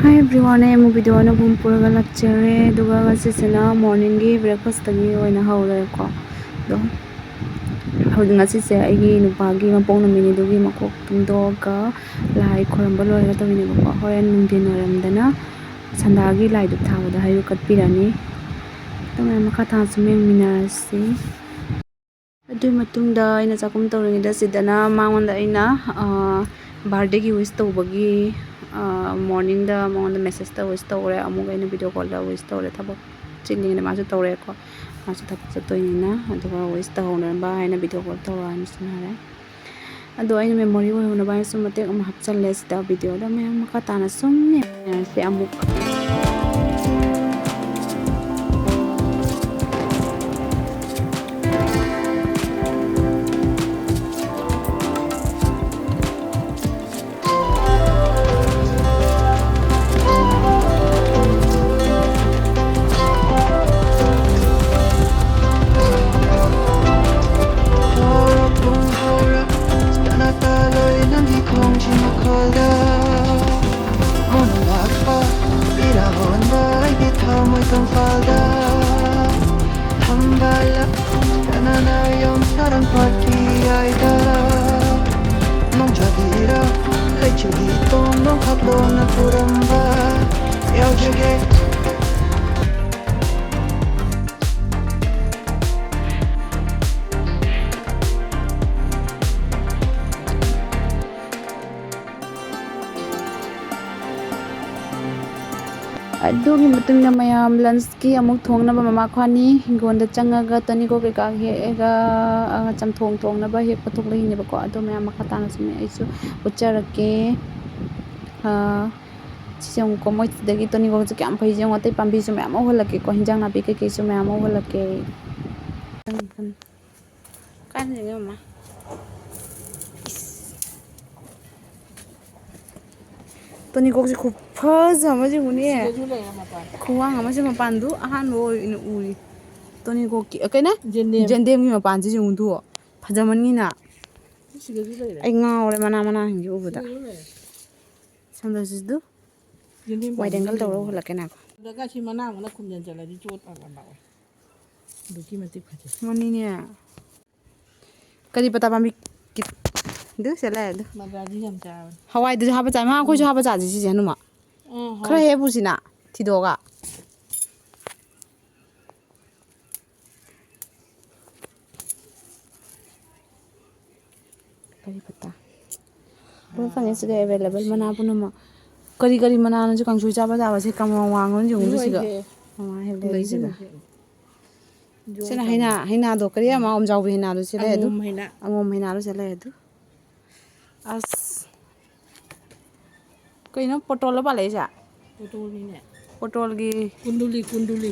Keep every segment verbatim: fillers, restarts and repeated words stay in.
Hi everyone, ꯑꯩ ꯑꯃꯨꯛ video ꯑꯅꯧꯕ ꯑꯃ ꯄꯨꯔꯒ ꯂꯥꯛꯆꯔꯦ꯫ ꯑꯗꯨꯒ ꯉꯁꯤꯁꯤꯅ morningꯒꯤ breakfastꯇꯒꯤ ꯑꯣꯏꯅ ꯍꯧꯔꯦꯀꯣ꯫ ꯑꯗꯣ ꯍꯧꯖꯤꯛ ꯉꯁꯤꯁꯦ ꯑꯩꯒꯤ ꯅꯨꯄꯥꯒꯤ ꯃꯄꯣꯛ ꯅꯨꯃꯤꯠꯅꯤ, ꯑꯗꯨꯒꯤ ꯃꯀꯣꯛ ꯇꯨꯝꯗꯣꯛꯑꯒ ꯂꯥꯏ ꯈꯣꯏꯔꯝꯕ ꯂꯣꯏꯔꯒ ꯇꯧꯔꯤꯅꯦꯕꯀꯣ꯫ ꯍꯣꯔꯦꯟ ꯅꯨꯡꯊꯤꯟ ꯋꯥꯏꯔꯝꯗꯅ ꯁꯟꯗꯥꯒꯤ ꯂꯥꯏ ꯙꯨꯞ ꯊꯥꯕꯗ ꯍꯩꯔꯨꯛ ꯀꯠꯄꯤꯔꯅꯤ꯫ ꯑꯗꯨ ꯃꯌꯥꯝ ꯃꯈꯥ ꯇꯥꯅ ꯁꯨꯝ ꯌꯦꯡꯃꯤꯟꯅꯔꯁꯤ꯫ ꯑꯗꯨꯒꯤ ꯃꯇꯨꯡꯗ ꯑꯩꯅ ꯆꯥꯛꯈꯨꯝ ꯇꯧꯔꯤꯉꯩꯗ ꯁꯤꯗꯅ ꯃꯉꯣꯟꯗ ꯑꯩꯅ, ꯑ, birthdayꯒꯤ wish ꯇꯧꯕꯒꯤ, ꯑ, morningꯗ ꯃꯉꯣꯟꯗ messageꯇ wish ꯇꯧꯔꯦ꯫ ꯑꯃꯨꯛ ꯑꯩꯅ video callꯗ wish ꯇꯧꯔꯦ꯫ ꯊꯕꯛ ꯆꯤꯜꯂꯤꯉꯩꯗ ꯃꯥꯁꯨ ꯇꯧꯔꯛꯑꯦꯀꯣ꯫ ꯃꯥꯁꯨ ꯊꯕꯛ ꯆꯠꯇꯣꯏꯅꯤꯅ꯫ ꯑꯗꯨꯒ wish ꯇꯧꯍꯧꯅꯕ ꯍꯥꯏꯅ video call ꯇꯧꯔꯛꯑꯣ ꯍꯥꯏꯅ ꯁꯤꯟꯅꯔꯦ꯫ ꯑꯗꯣ ꯑꯩꯅ memory ꯑꯣꯏꯍꯧꯅꯕ ꯍꯥꯏꯅ ꯁꯨꯝ ꯃꯇꯦꯛ ꯑꯃ ꯍꯥꯞꯆꯜꯂꯦ ꯁꯤꯗ videoꯗ꯫ ꯃꯌꯥꯝ ꯃꯈꯥ ꯇꯥꯅ ꯁꯨꯝ ꯌꯦꯡꯃꯤꯟꯅꯔꯁꯦ ꯑꯃꯨꯛ꯫ ꯍꯧꯔꯛ ꯄꯨꯡ ꯍꯧꯔꯛ, ꯇꯅ ꯇꯥꯂꯣꯏ ꯅꯪꯒꯤ ꯈꯣꯡꯖꯤ ꯃꯈꯣꯜꯗ꯫ ꯃꯣꯟ ꯂꯥꯛꯄ ꯏꯔꯥ ꯍꯣꯟꯕ ꯑꯩꯒꯤ ꯊꯃꯣꯏ ꯀꯪꯐꯥꯜꯗ꯫ ꯊꯝꯕꯥꯜ ꯀꯅꯥꯅ ꯌꯣꯝ ꯁꯥꯔꯝ ꯄꯥꯠꯀꯤ ꯌꯥꯏꯗ꯫ ꯅꯣꯡꯖꯥꯕꯤꯔ ꯂꯩꯆꯤꯜꯒꯤ ꯇꯣꯟ ꯅꯣꯡꯈꯥꯛꯂꯣꯟꯅ ꯄꯨꯔꯝꯕ ꯌꯥꯎꯖꯒꯦ꯫ ꯑꯗꯨꯒꯤ ꯃꯇꯨꯡꯗ ꯃꯌꯥꯝ lunchꯀꯤ ꯑꯃꯨꯛ ꯊꯣꯡꯅꯕ ꯃꯃꯥ ꯈ꯭ꯋꯥꯅꯤ ꯍꯤꯡꯒꯣꯜꯗ ꯆꯪꯉꯒ ꯇꯣꯅꯤꯀꯣꯛ ꯀꯩꯀꯥ ꯍꯦꯛꯑꯒ, ꯑ, ꯆꯝꯊꯣꯡ ꯊꯣꯡꯅꯕ ꯍꯦꯛꯄ ꯊꯣꯛꯂꯛꯏꯅꯦꯕꯀꯣ꯫ ꯑꯗꯣ ꯃꯌꯥꯝ ꯃꯈꯥ ꯇꯥꯅ ꯁꯨꯝ ꯑꯩꯁꯨ ꯎꯠꯆꯔꯛꯀꯦ꯫ ꯑ, ꯁꯤꯁꯦ ꯌꯦꯡꯉꯨꯀꯣ, ꯃꯣꯏ ꯁꯤꯗꯒꯤ ꯇꯣꯅꯤꯀꯣꯛꯁꯦ ꯀꯌꯥꯝ ꯐꯩꯁꯦ ꯌꯦꯡꯉꯣ꯫ ꯑꯇꯩ ꯄꯥꯝꯕꯤꯁꯨ ꯃꯌꯥꯝ ꯑꯃ ꯍꯧꯍꯜꯂꯛꯀꯦꯀꯣ, ꯍꯤꯟꯖꯥꯡ ꯅꯥꯄꯤ ꯀꯩꯀꯩꯁꯨ ꯃꯌꯥꯝ ꯑꯃ ꯍꯧꯍꯜꯂꯛꯀꯦ꯫ ꯀꯥꯏꯗꯅꯣ ꯌꯦꯡꯉꯣ, ꯃꯥ꯫ ꯏꯁ꯫ ꯇꯣꯅꯤꯀꯣꯛꯁꯦ ꯈꯨꯐꯖ ꯑꯃ ꯌꯦꯡꯉꯨꯅꯦ꯫ ꯁꯤꯗꯁꯨ ꯂꯩꯔꯦ ꯃꯄꯥꯟ꯫ ꯈꯨꯋꯥꯡ ꯑꯃꯁꯦ ꯃꯄꯥꯟꯗꯨ ꯑꯍꯥꯟꯕ ꯑꯣꯏꯅ ꯎꯔꯤ꯫ ꯇꯣꯅꯤꯀꯣꯛꯀꯤ, ꯑ, ꯀꯩꯅꯣ? ꯌꯦꯟꯗꯦꯝ꯫ ꯌꯦꯟꯗꯦꯝꯒꯤ ꯃꯄꯥꯟꯁꯦ ꯌꯦꯡꯉꯨꯗꯨ꯫ ꯐꯖꯃꯟꯒꯤꯅ꯫ ꯁꯤꯗꯁꯨ ꯂꯩꯔꯦ꯫ ꯑꯩ ꯉꯥꯎꯔꯦ ꯃꯅꯥ ꯃꯅꯥꯁꯤꯡꯁꯦ ꯎꯕꯗ꯫ ꯁꯤꯗꯁꯨ ꯂꯩꯔꯦ꯫ ꯁꯟꯗ꯭ꯔꯁꯤꯗꯨ꯫ ꯌꯦꯟꯗꯦꯝ ꯋꯥꯏꯗ ꯑꯦꯡꯒꯜ ꯄꯥꯝꯕꯤꯗꯤ ꯇꯧꯔꯒ ꯂꯩꯕꯅꯦ꯫ ꯍꯨꯜꯂꯛꯀꯦ ꯉꯥꯏꯈꯣ꯫ ꯑꯗꯨꯒ ꯁꯤ ꯃꯅꯥ ꯑꯃꯅ ꯈꯨꯝꯖꯤꯟꯁꯤꯜꯂꯗꯤ ꯆꯣꯠꯂꯒ ꯂꯥꯛꯑꯣꯏ꯫ ꯑꯗꯨꯛꯀꯤ ꯃꯇꯤꯛ ꯐꯖꯩ꯫ ꯃꯅꯤꯅꯦ꯫ ꯀꯔꯤ ꯄꯇꯥ ꯄꯥꯝꯕꯤ ꯀꯤꯠ-, ꯑꯗꯨ ꯁꯦ ꯂꯩꯔꯦ ꯑꯗꯨ꯫ ꯃꯖꯥꯗꯤ ꯌꯥꯝ ꯆꯥꯕꯅꯤ꯫ ꯍꯋꯥꯏꯗꯨꯁꯨ ꯍꯥꯞꯄ ꯆꯥꯏ꯫ ꯃꯥ ꯑꯩꯈꯣꯏꯁꯨ ꯎꯝ꯫ ꯍꯥꯞꯄ ꯆꯥꯁꯤ ꯁꯤꯁꯦ ꯍꯅꯨꯃ꯫ ꯑꯥ, ꯈꯔ ꯍꯣꯏ꯫ ꯍꯦꯛ ꯄꯨꯁꯤꯅ ꯊꯤꯗꯣꯛꯑꯒ꯫ ꯀꯔꯤ ꯄꯇꯥ? ꯂꯣꯏ ꯐꯪꯉꯦ ꯁꯤꯗ available ꯃꯅꯥ ꯄꯨꯝꯅꯃꯛ꯫ ꯀꯔꯤ ꯀꯔꯤ ꯃꯅꯥꯅꯣ ꯁꯤ ꯀꯥꯡꯁꯣꯏ ꯆꯥꯕ ꯌꯥꯕ? ꯁꯤ ꯀꯃ ꯋꯥꯡꯉꯣ ꯌꯦꯡꯉꯨ ꯁꯤꯒ꯫ ꯂꯣꯏꯔꯦ꯫ ꯃꯃꯥ ꯍꯦꯛ ꯂꯩꯔꯤꯁꯤꯒ꯫ ꯂꯩꯁꯤꯅ꯫ ꯁꯤꯅ ꯍꯩꯅꯥ, ꯍꯩꯅꯥꯗꯣ ꯀꯔꯤ ꯑꯃ ꯑꯝꯖꯥꯎꯕꯤ ꯍꯩꯅꯥꯗꯣ ꯁꯤ ꯂꯩ ꯑꯗꯨ꯫ ꯑꯉꯣꯝ ꯍꯩꯅꯥ꯫ ꯑꯉꯣꯝ ꯍꯩꯅꯥꯗꯣ ꯁꯤ ꯂꯩ ꯑꯗꯨ꯫ ꯑꯁ꯫ ꯀꯩꯅꯣ ꯄꯣꯇꯣꯜꯂ ꯄꯥꯜꯂꯛꯏꯁꯦ? ꯄꯣꯇꯣꯜꯅꯤꯅꯦ꯫ ꯄꯣꯇꯣꯜꯒꯤ ꯀꯨꯟꯗꯨꯂꯤ, ꯀꯨꯟꯗꯨꯂꯤ꯫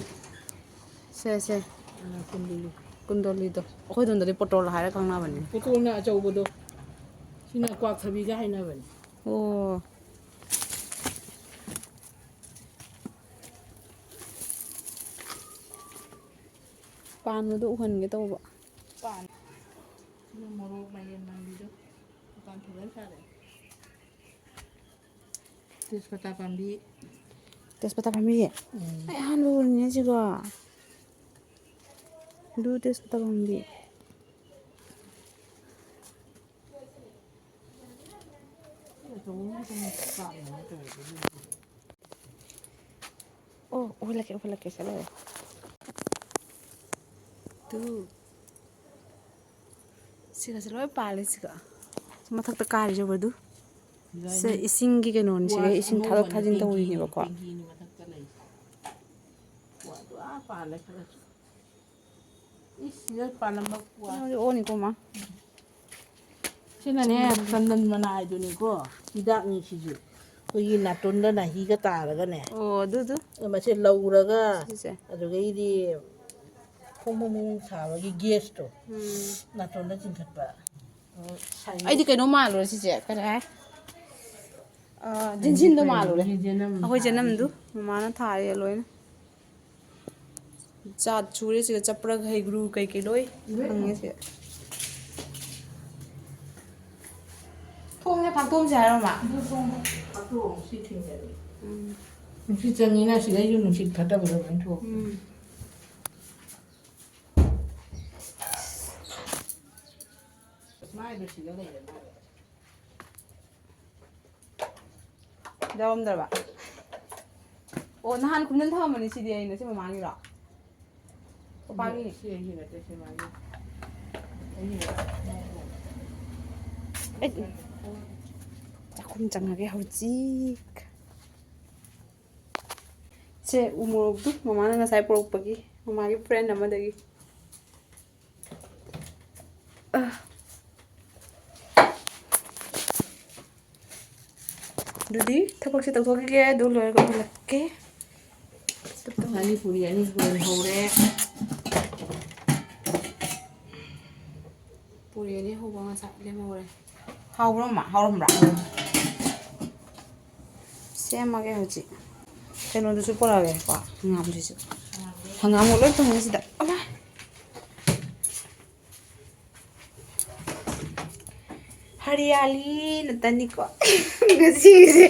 ꯁꯦ, ꯁꯦ꯫ ꯑ, ꯀꯨꯟꯗꯨꯂꯤ꯫ ꯀꯨꯟꯗꯣꯂꯤꯗꯣ꯫ ꯑꯩꯈꯣꯏ ꯑꯗꯣꯝꯗꯗꯤ ꯄꯣꯇꯣꯜ ꯍꯥꯏꯔ ꯈꯪꯅꯕꯅꯦ꯫ ꯄꯣꯇꯣꯜꯅ ꯑꯆꯧꯕꯗꯣ꯫ ꯁꯤꯅ ꯀ꯭ꯋꯥꯛꯊꯕꯤꯒ ꯍꯥꯏꯅꯕꯅꯦ꯫ ꯑꯣ꯫ ꯄꯥꯟꯕꯗꯣ ꯎꯍꯟꯒꯦ ꯇꯧꯕ꯫ ꯄꯥꯟ-, ꯁꯤꯅ ꯃꯣꯔꯣꯛ ꯃꯥꯏꯔꯦꯟ ꯃꯥꯟꯕꯤꯗꯣ꯫ ꯃꯄꯥꯟ ꯐꯖꯅ ꯁꯥꯠꯂꯦ꯫ ꯇꯦꯖꯄꯇꯥ ꯄꯥꯝꯕꯤ꯫ ꯇꯦꯖꯄꯇꯥ ꯄꯥꯝꯕꯤ? ꯎꯝ꯫ ꯑꯩ ꯑꯍꯥꯟꯕ ꯎꯔꯤꯅꯦ ꯁꯤꯕꯣ꯫ ꯑꯗꯨ ꯇꯦꯖꯄꯇꯥ ꯄꯥꯝꯕꯤ꯫ ꯑꯣ, ꯎꯍꯜꯂꯛꯀꯦ, ꯎꯍꯜꯂꯛꯀꯦ, ꯁꯦ ꯂꯩꯔꯦ꯫ ꯇꯨ꯫ ꯁꯤꯒꯁꯦ ꯂꯣꯏ ꯄꯥꯜꯂꯦ ꯁꯤꯒ꯫ ꯁꯤ ꯃꯊꯛꯇ ꯀꯥꯔꯤꯁꯦ ꯎꯕ꯭ꯔꯥ ꯑꯗꯨ? ꯁꯦ ꯏꯁꯤꯡꯒꯤ ꯀꯩꯅꯣꯅꯤ, ꯁꯤꯒ ꯏꯁꯤꯡ ꯊꯥꯗꯣꯛ ꯊꯥꯖꯤꯟ ꯇꯧꯔꯤꯅꯦꯕꯀꯣ꯫ ꯇꯦꯡꯀꯤꯅꯤ ꯃꯊꯛꯇ ꯂꯩꯁꯦ꯫ ꯋꯥꯗꯨ ꯑꯥ ꯄꯥꯜꯂꯦ ꯈꯔꯁꯨ꯫ ꯏꯁ, ꯁꯤꯗ ꯄꯥꯜꯂꯝꯕ ꯀ꯭ꯋꯥ꯫ ꯅꯪꯁꯨ ꯑꯣꯟꯅꯤꯀꯣ, ꯃꯥ꯫ ꯁꯤꯅꯅꯦ, ꯆꯟꯗꯟ ꯃꯅꯥ ꯍꯥꯏꯗꯨꯅꯤꯀꯣ, ꯍꯤꯗꯥꯛꯅꯤ ꯁꯤꯁꯨ꯫ ꯑꯩꯈꯣꯏꯒꯤ ꯅꯥꯇꯣꯟꯗ ꯅꯥꯍꯤꯒ ꯇꯥꯔꯒꯅꯦ꯫ ꯑꯣ, ꯑꯗꯨꯗꯨ꯫ ꯃꯁꯦ ꯂꯧꯔꯒ, ꯁꯤꯁꯦ꯫ ꯑꯗꯨꯗꯒꯤꯗꯤ ꯐꯣꯡ ꯐꯣꯡ ꯐꯣꯡ ꯁꯥꯕꯒꯤ ꯒꯦꯁꯇꯣ, ꯎꯝ꯫ ꯅꯥꯇꯣꯟꯗ ꯆꯤꯡꯈꯠꯄ꯫ ꯑꯩꯗꯤ ꯀꯩꯅꯣ ꯃꯥꯜꯂꯨꯔꯦ ꯁꯤꯁꯦ, ꯀꯔꯤ ꯍꯥꯏ? ꯑ, ꯖꯤꯟꯁꯤꯟꯗꯣ ꯃꯥꯜꯂꯨꯔꯦ꯫ ꯖꯤꯟꯖꯤꯟ ꯑꯃ ꯑꯩꯈꯣꯏ ꯖꯤꯟꯖꯤꯟꯗꯣ ꯃꯃꯥꯅ ꯊꯥꯔꯦ ꯂꯣꯏꯅ꯫ ꯖꯥꯠ ꯁꯨꯔꯦ ꯁꯤꯒ, ꯆꯄ꯭ꯔꯒ ꯍꯩꯒ꯭ꯔꯨ ꯀꯩꯀꯩ ꯂꯣꯏ ꯐꯪꯉꯦ ꯁꯤꯗ꯫ ꯊꯣꯡꯁꯦ ꯐꯥꯛꯇꯣꯛꯑꯝꯁꯦ ꯍꯥꯏꯔꯣ, ꯃꯥ? ꯑꯗꯨ ꯊꯣꯡ ꯐꯥꯛꯇꯣꯛꯑꯣ, ꯁꯤ ꯊꯤꯡꯖꯤꯜꯂꯦ꯫ ꯎꯝ꯫ ꯅꯨꯡꯁꯤꯠ ꯆꯪꯉꯤꯅ ꯁꯤꯗꯩꯁꯨ ꯅꯨꯡꯁꯤꯠ ꯐꯠꯇꯕꯗꯣ ꯂꯣꯏ ꯊꯣꯛ꯫ ꯎꯝ꯫ ꯃꯥꯏꯗꯣ ꯁꯤꯗ ꯂꯩꯔꯦ ꯃꯥꯏꯗꯣ꯫ ꯌꯥꯎꯔꯝꯗ꯭ꯔꯕ? ꯑꯣ, ꯅꯍꯥꯟ ꯈꯨꯝꯖꯤꯜ ꯊꯝꯃꯝꯕꯅꯤ ꯁꯤꯗꯤ ꯑꯩꯅ, ꯁꯤ ꯃꯃꯥꯡꯒꯤꯔꯣ? ꯄꯥꯒꯤ꯫ ꯁꯤ ꯑꯩꯒꯤ ꯅꯠꯇꯦ, ꯁꯤ ꯃꯥꯒꯤ꯫ ꯑꯩꯒꯤ ꯅꯠꯇꯦ꯫ ꯑꯩ ꯆꯥꯛꯈꯨꯝ ꯆꯪꯉꯒꯦ ꯍꯧꯖꯤꯛ꯫ ꯁꯦ ꯎ ꯃꯣꯔꯣꯛꯇꯨ ꯃꯃꯥꯅ ꯉꯁꯥꯏ ꯄꯨꯔꯛꯄꯒꯤ, ꯃꯃꯥꯒꯤ friend ꯑꯃꯗꯒꯤ꯫ ꯑ꯫ ꯑꯗꯨꯗꯤ ꯊꯕꯛꯁꯦ ꯇꯧꯊꯣꯛꯈꯤꯒꯦ, ꯑꯗꯨ ꯂꯣꯏꯔꯒ ꯎꯍꯜꯂꯛꯀꯦ꯫ ꯄꯥꯅꯤ ꯄꯨꯔꯤ ꯑꯅꯤ ꯂꯣꯏꯍꯧꯔꯦ꯫ ꯄꯨꯔꯤ ꯑꯅꯤ ꯍꯧꯕ ꯉꯁꯥꯏ ꯂꯦꯝꯍꯧꯔꯦ꯫ ꯍꯥꯎꯕ꯭ꯔꯣ, ꯃꯥ? ꯍꯥꯎꯔꯝꯕ꯭ꯔꯥ? ꯁꯦꯝꯃꯒꯦ ꯍꯧꯖꯤꯛ꯫ ꯀꯩꯅꯣꯗꯨꯁꯨ ꯄꯨꯔꯛꯑꯒꯦꯀꯣ, ꯍꯪꯒꯥꯝꯁꯤꯁꯨ꯫ ꯍꯪꯒꯥꯝꯒ ꯂꯣꯏ ꯐꯪꯉꯦ ꯁꯤꯗ꯫ ꯑꯃ꯫ ꯍꯔꯤꯌꯥꯂꯤ ꯅꯠꯇꯅꯤꯀꯣ꯫ ꯉꯁꯤꯁꯦ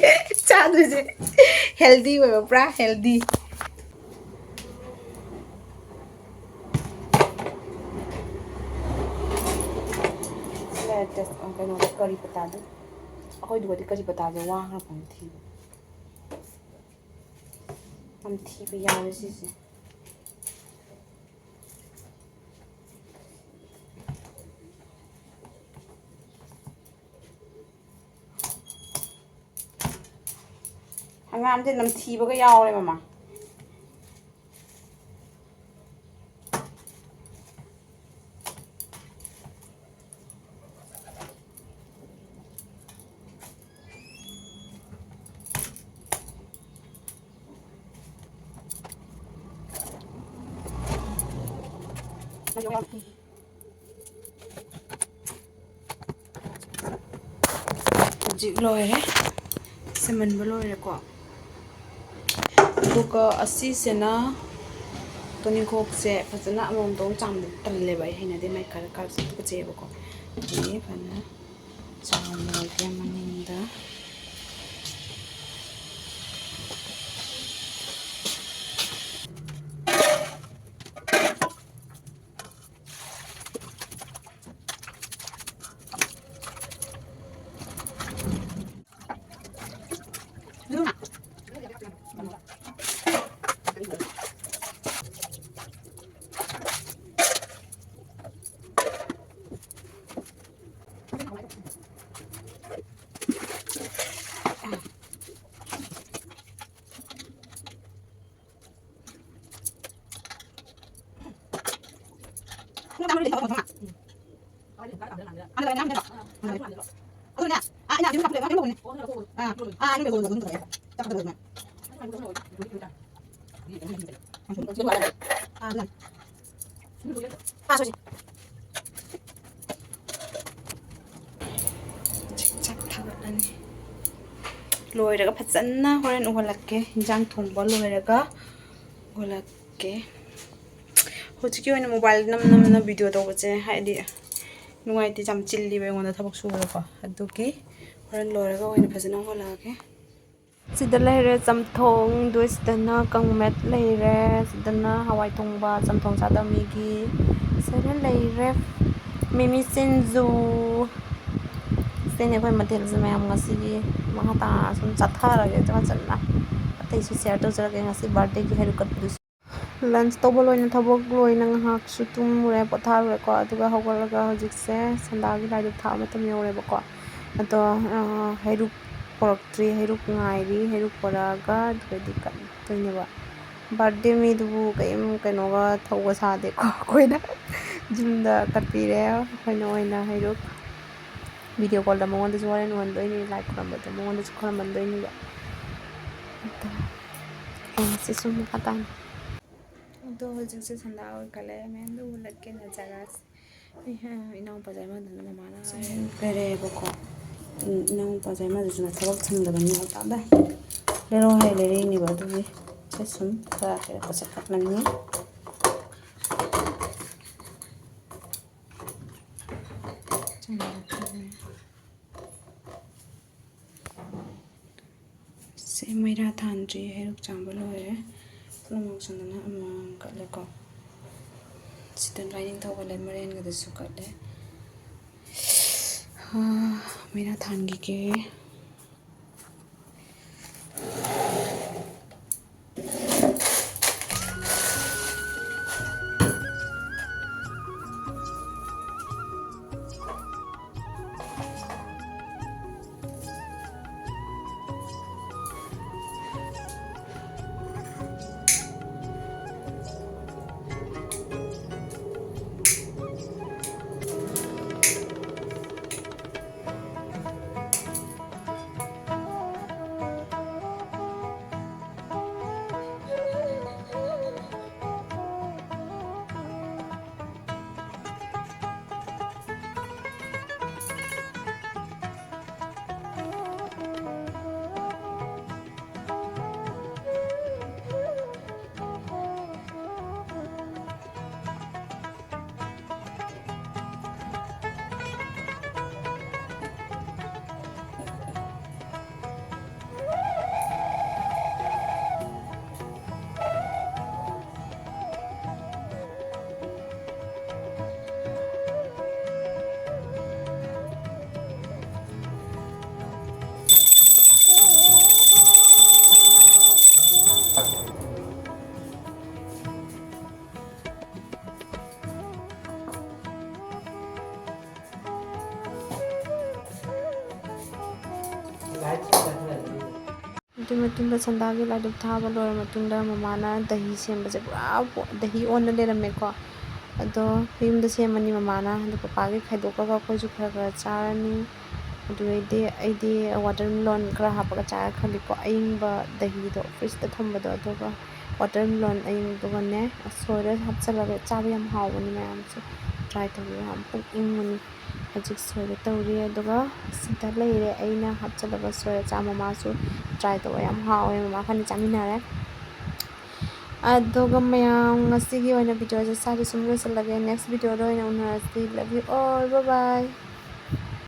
ꯆꯥꯗꯣꯏꯁꯦ healthy ꯑꯣꯏꯕ, ꯄꯨꯔꯥ healthy꯫ ꯀꯩꯅꯣꯗ ꯀꯔꯤ ꯄꯇꯥꯗꯣ, ꯑꯩꯈꯣꯏꯗꯨꯒꯗꯤ ꯀꯔꯤ ꯄꯇꯥꯁꯦ ꯋꯥꯈ꯭ꯔ ꯄꯣꯠꯅꯤ ꯊꯤꯕ꯫ ꯌꯥꯝ ꯊꯤꯕ ꯌꯥꯎꯔꯦ ꯁꯤꯁꯦ꯫ ꯍꯪꯒꯥꯝꯁꯦ ꯅꯝꯊꯤꯕꯒ ꯌꯥꯎꯔꯦ, ꯃꯃꯥ꯫ ꯍꯧꯖꯤꯛ ꯂꯣꯏꯔꯦ, ꯁꯦꯝꯍꯟꯕ ꯂꯣꯏꯔꯦꯀꯣ꯫ ꯑꯗꯨꯒ ꯑꯁꯤꯁꯤꯅ ꯇꯣꯅꯤꯡꯈꯣꯛꯁꯦ ꯐꯖꯅ ꯑꯃꯃꯝꯇ ꯑꯃꯨꯛ ꯆꯥꯝꯕꯗꯤ ꯇꯜꯂꯦꯕ ꯑꯩ, ꯍꯩꯅꯗꯦ, ꯃꯥꯏ ꯈꯔ ꯈꯔ ꯇꯨꯀꯠꯆꯩꯌꯦꯕꯀꯣ꯫ ꯑꯗꯨꯒꯤ ꯐꯖꯅ ꯆꯥꯝꯃꯒꯦ ꯃꯅꯤꯡꯗ꯫ ꯆꯥꯛ ꯆꯥꯛ ꯊꯥꯒꯠꯂꯅꯤ꯫ ꯂꯣꯏꯔꯒ ꯐꯖꯅ ꯍꯣꯔꯦꯟ ꯎꯍꯜꯂꯛꯀꯦ꯫ ꯏꯟꯖꯥꯡ ꯊꯣꯡꯕ ꯂꯣꯏꯔꯒ ꯎꯍꯜꯂꯛꯀꯦ꯫ ꯍꯧꯖꯤꯛꯀꯤ ꯑꯣꯏꯅ mobile ꯅꯝ ꯅꯝꯅ video ꯇꯧꯕꯁꯦ ꯍꯥꯏꯗꯤ ꯅꯨꯡꯉꯥꯏꯇꯦ, ꯌꯥꯝ ꯆꯤꯜꯂꯤꯕ ꯑꯩꯉꯣꯟꯗ ꯊꯕꯛ ꯁꯨꯕꯗꯀꯣ꯫ ꯑꯗꯨꯒꯤ ꯍꯣꯔꯦꯟ ꯂꯣꯏꯔꯒ ꯑꯣꯏꯅ ꯐꯖꯅ ꯎꯍꯜꯂꯛꯑꯒꯦ꯫ ꯁꯤꯗ ꯂꯩꯔꯦ ꯆꯝꯊꯣꯡ, ꯑꯗꯨ ꯁꯤꯗꯅ ꯀꯪꯃꯦꯠ ꯂꯩꯔꯦ, ꯁꯤꯗꯅ ꯍꯋꯥꯏ ꯊꯣꯡꯕ, ꯆꯝꯊꯣꯡ ꯆꯥꯗꯕ ꯃꯤꯒꯤ꯫ ꯁꯤꯗ ꯂꯩꯔꯦ ꯃꯤꯃꯤ ꯁꯤꯡꯖꯨ꯫ ꯁꯤꯅꯤ ꯑꯩꯈꯣꯏ ꯃꯊꯦꯜꯁꯦ ꯃꯌꯥꯝ ꯉꯁꯤꯒꯤ꯫ ꯃꯈꯥ ꯇꯥꯅ ꯁꯨꯝ ꯆꯠꯊꯔꯒꯦ ꯐꯖꯅ꯫ ꯑꯇꯩꯁꯨ share ꯇꯧꯖꯔꯛꯀꯦ ꯉꯁꯤ birthday ꯒꯤ ꯍꯩꯔꯨꯛ ꯀꯠꯄꯗꯨꯁꯨ꯫ Lunch ꯇꯧꯕ ꯂꯣꯏꯅ ꯊꯕꯛ ꯂꯣꯏꯅ ꯉꯥꯏꯍꯥꯛꯁꯨ ꯇꯨꯝꯃꯨꯔꯦ, ꯄꯣꯊꯥꯔꯨꯔꯦꯀꯣ꯫ ꯑꯗꯨꯒ ꯍꯧꯒꯠꯂꯒ ꯍꯧꯖꯤꯛꯁꯦ ꯁꯟꯗꯥꯒꯤ ꯂꯥꯏ ꯙꯨꯛ ꯊꯥꯕ ꯃꯇꯝ ꯌꯧꯔꯦꯕꯀꯣ꯫ ꯑꯗꯣ, ꯑ, ꯍꯩꯔꯨꯛ ꯄꯨꯔꯛꯇ꯭ꯔꯤ, ꯍꯩꯔꯨꯛ ꯉꯥꯏꯔꯤ꯫ ꯍꯩꯔꯨꯛ ꯄꯨꯔꯛꯑꯒ ꯑꯗꯨꯒꯗꯤ ꯀꯠꯇꯣꯏꯅꯦꯕ꯫ Birthday ꯃꯤꯗꯨꯕꯨ ꯀꯩꯝ ꯀꯩꯅꯣꯒ ꯊꯧꯒ ꯁꯥꯗꯦꯀꯣ꯫ ꯑꯩꯈꯣꯏꯅ ꯌꯨꯝꯗ ꯀꯠꯄꯤꯔꯦ꯫ ꯑꯩꯈꯣꯏꯅ ꯑꯣꯏꯅ ꯍꯩꯔꯨꯛ video call ꯗ ꯃꯉꯣꯟꯗꯁꯨ ꯍꯣꯔꯦꯟ ꯎꯍꯟꯗꯣꯏꯅꯤ, ꯂꯥꯏ ꯈꯨꯔꯝꯕꯗꯣ ꯃꯉꯣꯟꯗꯁꯨ ꯈꯨꯔꯝꯍꯟꯗꯣꯏꯅꯦꯕ꯫ ꯑꯗꯣ ꯌꯦꯡꯉꯁꯤ ꯁꯨꯝ ꯃꯈꯥ ꯇꯥꯅ꯫ ꯑꯗꯣ ꯍꯧꯖꯤꯛꯁꯦ ꯁꯟꯗꯥ ꯑꯣꯏꯈꯠꯂꯦ꯫ ꯃꯌꯥꯝꯗꯣ ꯎꯍꯜꯂꯛꯀꯦ ꯅꯖꯔꯥꯁ꯫ ꯑꯩ, ꯏꯅꯥꯎꯄꯥꯁꯦ ꯑꯃꯗꯨꯅ ꯃꯃꯥꯅ ꯂꯩꯔꯦꯕꯀꯣ꯫ ꯎꯝ, ꯏꯅꯥꯎꯄꯥꯁꯦ ꯑꯃꯗꯨꯁꯨꯅ ꯊꯕꯛ ꯁꯪꯗꯕꯅꯤꯅ ꯉꯟꯇꯥꯗ ꯂꯩꯔꯛꯑꯣ ꯍꯥꯏ ꯂꯩꯔꯛꯏꯅꯦꯕ꯫ ꯑꯗꯨꯒꯤ ꯁꯦ ꯁꯨꯝ ꯈꯔ ꯂꯩꯔꯛꯄꯁꯦ ꯀꯛꯂꯅꯤ꯫ ꯁꯦ ꯃꯩꯔꯥ ꯊꯥꯟꯗ꯭ꯔꯤ, ꯍꯩꯔꯨꯛ ꯆꯥꯝꯕ ꯂꯣꯏꯔꯦ꯫ ꯄꯨꯝꯅꯃꯛ ꯆꯪꯗꯅ ꯑꯃꯃꯝ ꯀꯠꯂꯦꯀꯣ꯫ ꯁꯤꯗ ꯂꯥꯏꯅꯤꯡꯊꯧ ꯀꯠꯂꯦ, ꯃꯔꯦꯟꯒꯗꯁꯨ ꯀꯠꯂꯦ꯫ ꯍꯥ, ꯃꯩꯔꯥ ꯊꯥꯟꯈꯤꯒꯦ꯫ ꯑꯗꯨꯒꯤ ꯃꯇꯨꯡꯗ ꯁꯟꯗꯥꯒꯤ ꯂꯥꯏꯙꯨꯛ ꯊꯥꯕ ꯂꯣꯏꯔ ꯃꯇꯨꯡꯗ ꯃꯃꯥꯅ ꯗꯍꯤ ꯁꯦꯝꯕꯁꯦ ꯄꯨꯔꯥ ꯕꯣ-, ꯗꯍꯤ ꯑꯣꯟꯅ ꯂꯩꯔꯝꯃꯦꯀꯣ꯫ ꯑꯗꯣ ꯌꯨꯝꯗ ꯁꯦꯝꯃꯅꯤ ꯃꯃꯥꯅ, ꯑꯗꯣ ꯄꯄꯥꯒꯤ ꯈꯥꯏꯗꯣꯛꯑꯒ ꯑꯩꯈꯣꯏꯁꯨ ꯈꯔ ꯈꯔ ꯆꯥꯔꯅꯤ꯫ ꯑꯗꯨꯗꯩꯗꯤ ꯑꯩꯗꯤ watermelon ꯈꯔ ꯍꯥꯞꯄꯒ ꯆꯥꯔ ꯈꯜꯂꯤꯀꯣ, ꯑꯌꯤꯡꯕ ꯗꯍꯤꯗꯣ fridgeꯇ ꯊꯝꯕꯗꯣ, ꯑꯗꯨꯒ watermelon ꯑꯌꯤꯡꯕꯗꯨꯒꯅꯦ ꯁꯣꯏꯔ ꯍꯥꯞꯆꯤꯜꯂꯒ ꯆꯥꯕ ꯌꯥꯝ ꯍꯥꯎꯕꯅꯤ꯫ ꯃꯌꯥꯝꯁꯨ try ꯇꯧꯕꯤꯌꯨ, ꯌꯥꯝ ꯄꯨꯛ ꯏꯪꯕꯅꯤ꯫ ꯍꯧꯖꯤꯛ ꯁꯣꯏꯔ ꯇꯧꯔꯤ, ꯑꯗꯨꯒ ꯁꯤꯗ ꯂꯩꯔꯦ ꯑꯩꯅ ꯍꯥꯞꯆꯤꯜꯂꯒ ꯁꯣꯏꯔ ꯆꯥ꯫ ꯃꯃꯥꯁꯨ try ꯇꯧꯕ ꯌꯥꯝ ꯍꯥꯎꯋꯦ, ꯃꯃꯥ ꯈꯅꯤ ꯆꯥꯃꯤꯟꯅꯔꯦ꯫ ꯑꯗꯨꯒ ꯃꯌꯥꯝ ꯉꯁꯤꯒꯤ ꯑꯣꯏꯅ videoꯁꯦ ꯁ꯭ꯋꯥꯏꯗ ꯁꯨꯝ ꯂꯣꯏꯁꯤꯜꯂꯒꯦ꯫ Next videoꯗ ꯑꯣꯏꯅ ꯎꯅꯔꯁꯤ꯫ Love you all, bye bye꯫